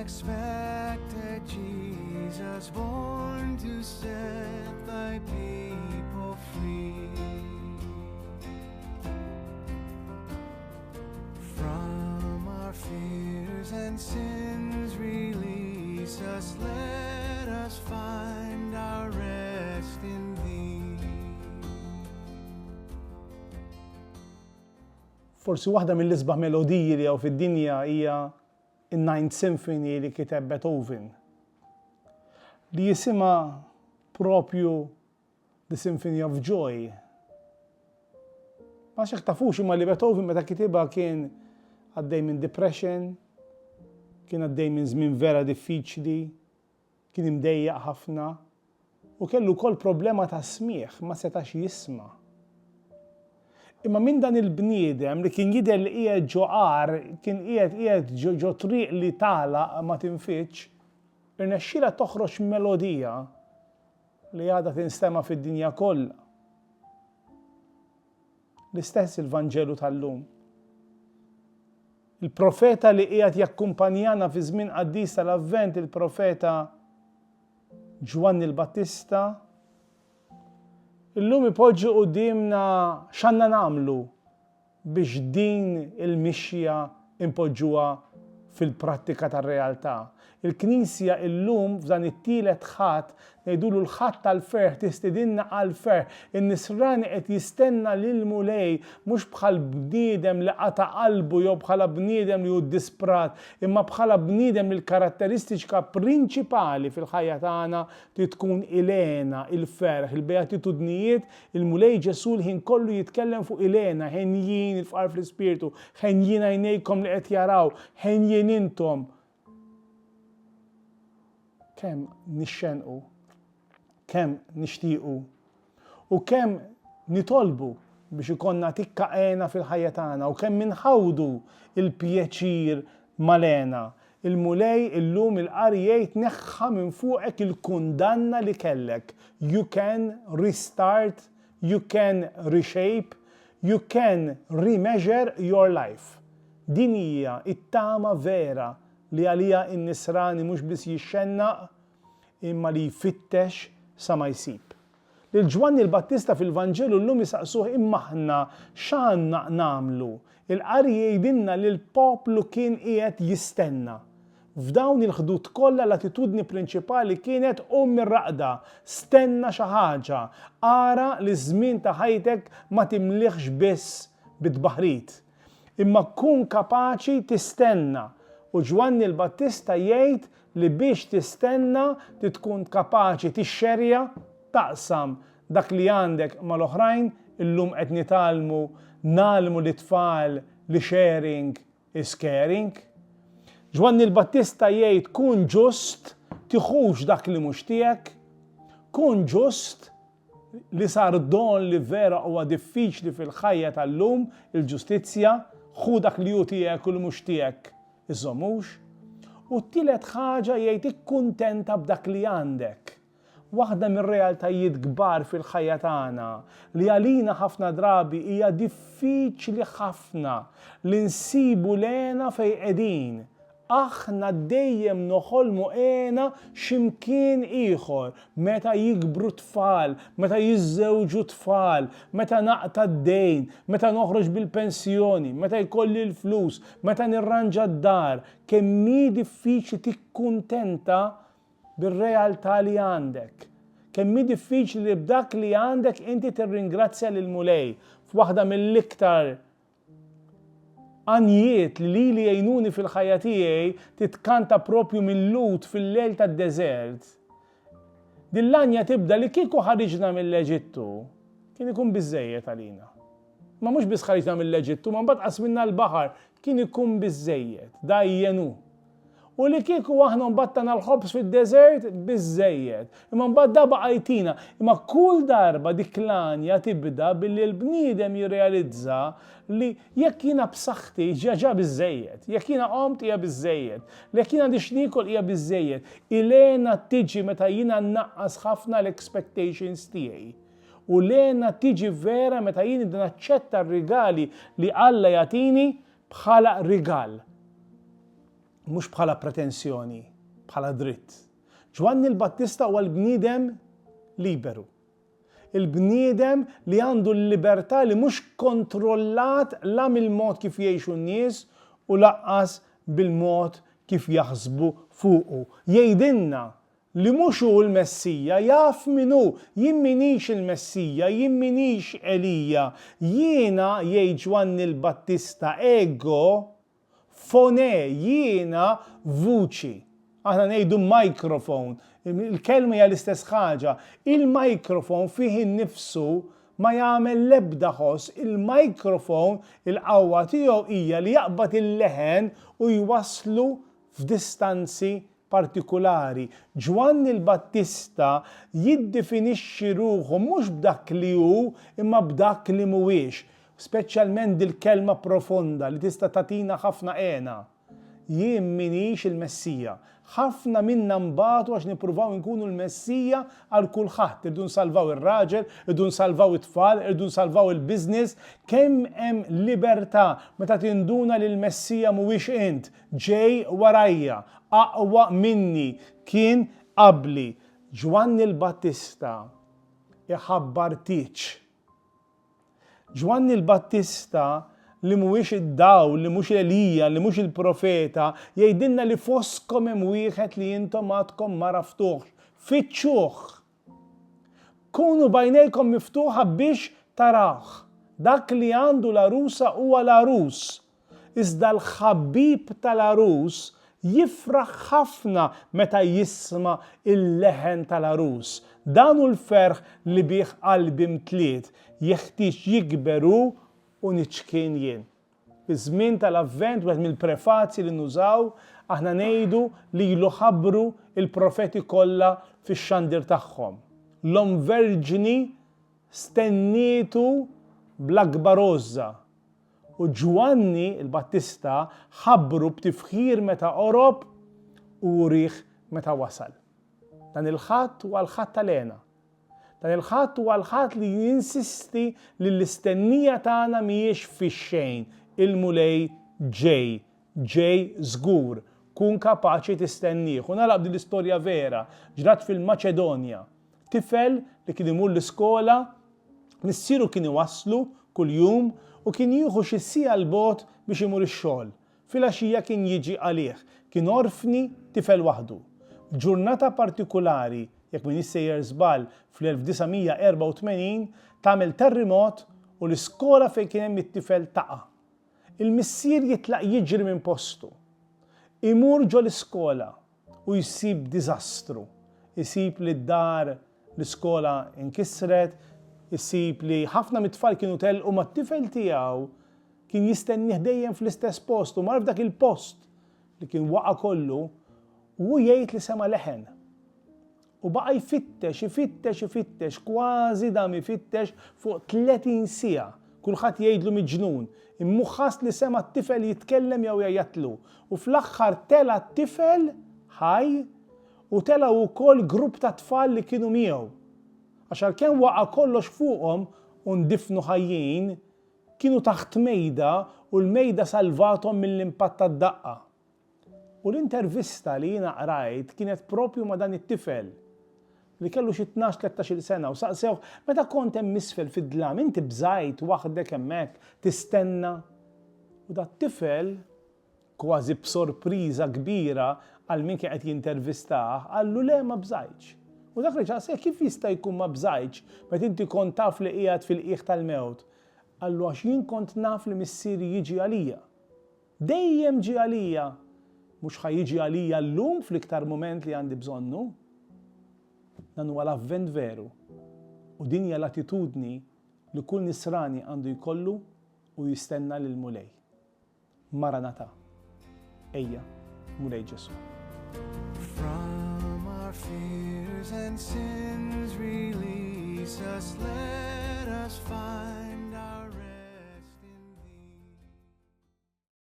Expected Jesus, born to set thy people free. From our fears and sins release us, let us find our rest in thee. Forsi waħda mill-isbaħ melodiji li hawn fid-dinja hija in-Ninth Symphony li kiteb Beethoven, li jisimha propju The Symphony of Joy. Ma nafx jekk tafux imma li Beethoven meta kitibha kien għaddej minn depression, kien għaddej minn żmien vera diffiċli, Kien imdejjaq ħafna u kellu wkoll problema ta' smigħ, ma setax jisma'. Imma minn dan il-bniedem li kien jidher li qiegħed ġo għar, kien qiegħed qiegħed ġo triq li tagħlaq ma tinfidx, irnexxielha toħroġ melodija li għadha tinstema' fid-dinja kollha. L-istess il-Vanġelu tal-lum. Il-profeta li qiegħed jakkumpanjana fi żmien qaddis tal-Avvent, il-profeta Ġwanni l-Battista, illum ipoġġi quddiemna x'għandna nagħmlu biex din il-mixja inpoġġuha fil-prattika tar-realtà. Il-Knisja illum f'dan it-tielet Ħadd, ngħidulu l-Ħadd tal-ferħ, tistidinna għall-ferħ. In-Nisrani qed jistenna lill-Mulej mhux bħal bniedem li qata' qalbu jew bħala bniedem li hu ddisprat, imma bħala bniedem li l-karatteristiċka prinċipali fil-ħajja tagħna trid tkun il-hena, il-ferħ, il-beatitudnijiet Il-Mulej Ġesù l-ħin kollu jitkellem fuq il-hena, Henjin il-fqar fl-ispirtu, henjin għajnejkom li qed jaraw, henjin intom. Kemm nixxenqu, kemm nixtiequ u kemm nitolbu biex ikollna tikka hena fil-ħajja tagħna u kemm inħawdu il-pjaċir mal-hena. Il-Mulej illum il-qari jgħid neħħa minn fuqek il-kundanna li kellek. You can restart, you can reshape, you can remeasure your life. Din hija t-tama vera li għaliha n-Nisrani mhux biss jixxennaq imma li jfittex sa ma jsib. Lil Ġwanni l-Battista fil-Vanġelu llum isaqsuh imma aħna x'għandna nagħmlu? Il-qari jgħidilna li l-poplu kien qiegħed jistenna. F'dawn il-ħdud kollha l-attitudni prinċipali kienet qum mir-raqda, stenna xi ħaġa, ara li ż-żmien ta' ħajtek ma timlihx biss bit-tbaħrid. Imma kun kapaċi tistenna. U Ġwanni l-Battista jgħid li biex tistenna trid tkun kapaċi tixxerja, taqsam dak li għandek mal-oħrajn, illum qed nitgħallmu ngħallmu lit-tfal li sharing is caring. Ġwanni l-Battista jgħid kun ġust, tiħux dak li mhux tiegħek, kun ġust, li sar don li vera huwa diffiċli fil-ħajja tal-lum, il-ġustizzja, ħu dak li hu tiegħek u li mhux tiegħek iżommux. U t-tielet ħaġa jgħid ikkuntenta b'dak li għandek. Waħda mir-realtajiet kbar fil-ħajja tagħna li għalina ħafna drabi hija diffiċli ħafna li nsibu l-hena fejn qegħdin. Aħna dejjem noħolmu hena x'imkien ieħor, meta jikbru t-tfal, meta jiżżewġu t-tfal, meta naqta' d-dejn, meta noħroġ bil-pensjoni, meta jkolli l-flus, meta nirranġa d-dar. Kemm hi diffiċli tikkuntenta bir-realtà li għandek. Kemm hi diffiċli li b'dak li għandek inti tirringrazzja lill-Mulej f'waħda mill-iktar Għanjiet li lili jgħinuni fil-ħajja tiegħi titkanta propju mil-Lhud fil-lejl tad-deżert. Din l-għanja tibda li kieku ħariġna mill-Eġittu, kien ikun biżżejjed għalina. Ma mhux biss ħariġna mill-Eġittu, ma mbagħad qasminna l-baħar, kien ikun biżżejjed. Dajjenu. U li kieku aħna mbagħad tana l-ħobż fid-deżert, biżżejjed. Imma mbagħad da baqa' jtina. Imma kull darba dik l-għanja tibda billi l-bniedem jirrealizza li jekk jiena b'saħħti ġa ġa biżżejjed, jekk jiena qomt hija biżżejjed, li jekk jiena għandi x'niekol hija biżżejjed. Il-hena tiġi meta jiena nnaqqas ħafna l-expectations tiegħi. U l-hena tiġi vera meta jien nibda naċċetta r-rigali li Alla jagħtini bħala rigal. Mhux bħala pretensjoni, bħala dritt. Ġwanni l-Battista huwa l-bniedem liberu. Il-bniedem li għandu l-libertà li mhux kontrollat la mill-mod kif jgħixu n-nies u lanqas bil-mod kif jaħsbu fuqu. Jgħidilna li mhux hu l-Messija, jaf min hu, jien m'iniex il-Messija, jien m'iniex Elija, jiena, jgħid Ġwanni l-Battista, ego, Phone, jiena, vuċi. Aħna ngħidu microphone. Il-kelma hija l-istess ħaġa. Il-microphone fih innifsu ma jagħmel l-ebda ħoss. Il-microphone, il-qawwa tiegħu hija li jaqbad il-leħen u jwasslu f'distanzi partikulari. Ġwanni l-Battista jiddefinixxi ruħu mhux b'dak li hu imma b'dak li mhuwiex. Speċjalment dil-kelma profonda li tista' tagħtina ħafna hena. Jien m'iniex il-Messija. Ħafna minna nbatu għax nippruvaw inkunu l-Messija għal kulħadd. Irridu nsalvaw ir-raġel, irridu nsalvaw it-tfal, irridu nsalvaw il-business. Kemm hemm libertà meta tinduna li l-Messija mhuwiex int, Ġej warajja, aqwa minni, kien qabli. Ġwanni l-Battista iħabbar tieġ. Ġwanni l-Battista, li mhuwiex id-dawl, li mhux Elija, li mhux il-profeta, jgħidilna li fostkom hemm wieħed li intom għadkom m'għaraftuhx. Fittxuh! Kunu b'għajnejkom miftuħa biex tarawh. Dak li għandu l-għarusa huwa l-għarus. Iżda l-ħabib tal-għarus jifraħ ħafna meta jisma' l-leħen tal-għarus. Dan hu l-ferħ li bih qalbi mtliet, jeħtieġ jikber hu u niċkien jien. Fiż-żmien tal-Avvent, wieħed mill-prefazji li nużaw, aħna ngħidu lilu ħabbru l-profeti kollha fix-xandir tagħhom. L-Omm Verġni stennietu bl-akbar għożża. U Ġwanni l-Battista ħabbru b'tifħir meta qorob u urieh meta wasal. Dan il-Ħadd huwa l-Ħadd tal-hena. Dan il-Ħadd huwa l-Ħadd li jinsisti li l-istennija tagħna mhijiex fix-xejn, il-Mulej ġej, ġej żgur. Kun kapaċi tistennieh. U nagħlaq b'din l-istorja vera, ġrat fil-Maċedonja. Tifel li kien imur l-iskola, missieru kien iwasslu kuljum u kien jieħu xi siegħa 'l bogħod biex imur ix-xogħol. Filgħaxija kien jiġi għalih. Kien orfni, tifel waħdu. F'ġurnata partikulari, jekk m'iniex sejjer żball, fl-1984, tagħmel terrimot u l-iskola fejn kien hemm it-tifel taqa'. Il-missier jitlaq jiġri minn postu. Imur ġo l-iskola u jsib diżastru. Isib li d-dar, l-iskola nkisret, isib li ħafna mit-tfal kienu telqu ma t-tifel tiegħu Kien jistennieh dejjem fl-istess post u mar f'dak il-post li kien waqa' kollu u hu jgħid li sema' leħen. U baqa' jfittex, ifittex, ifittex, kważi dam ifittex fuq 30 siegħa. Kulħadd jgħidlu miġnun. Imma hu ħass li sema' t-tifel jitkellem jew jgħajjatlu. U fl-aħħar tela' t-tifel ħaj u telgħu wkoll grupp ta' tfal li kienu miegħu. Għax għalkemm waqa' kollox fuqhom u ndifnu ħajjin, Kienu taħt mejda u l-mejda salvathom mill-impatt tad-daqqa. U l-intervista li jiena qrajt kienet propju ma' dan it-tifel li kellu xi tnax, tlettax-il sena u saqsewh, meta kont hemm isfel fid-dlam inti bżajt waħdek hemmhekk tistenna? U dat-tifel Kważi b'sorpriża kbira għal min kien qed jintervistah, qallu le ma bżajtx. U dak reġa' saqsieh kif jista' jkun ma bżajtx meta inti kont taf li qiegħed fil-qiegħ tal-mewt? Qallu għax jien kont naf li missieri jiġi għalija. Dejjem ġie għalija. Mhux ħa jiġi għalija llum fl-iktar mument li għandi bżonnu? Dan huwa l-Avvent veru. U din hija l-attitudni li kull nisrani għandu jkollu u jistenna lill-Mulej. Maranatha. Ejja, Mulej Ġesù. From our fears and sins release us, let us find.